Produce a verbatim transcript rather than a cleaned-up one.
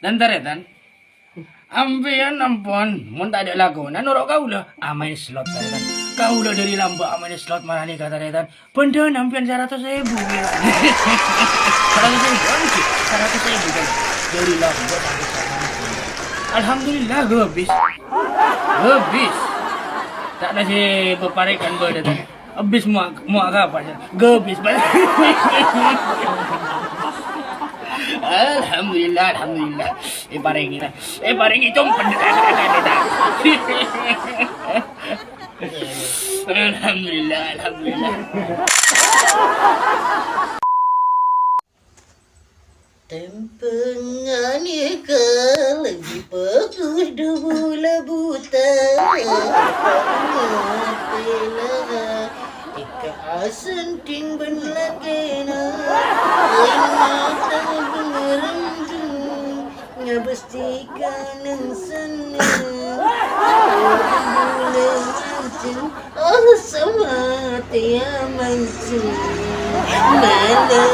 Tan-tarètan, ampèyan ampon, mon tadâ' lakona, noro' kaulâ, amaèn slot, tarètan. Kaulâ dâri lambâ' amaèn slot marani ka tarètan. Bhândhâna ampèyan saratos èbu, ya. Saratos èbu, anjir. Saratos èbu, kan. Dâri lambâ' sampè' sampè'. Alhamdulillah, ghâbis. Ghâbis. Ta' nasib parekan bâdâ, tan. Abis mua-, mua kapa, ya? Ghâbis, Pak. Alhamdulillah, alhamdulillah. Èparèngè, èparèngè compet. Alhamdulillah, alhamdulillah. Tèmpengan èkalaghi pagudhu bula buta, pangapèla èka asandhing bân lakèna, ènna tang bângrèmdung, ngabâs Tikanèng sennèng, bula mancèng, oh, samatèya mancèng. Mèlè,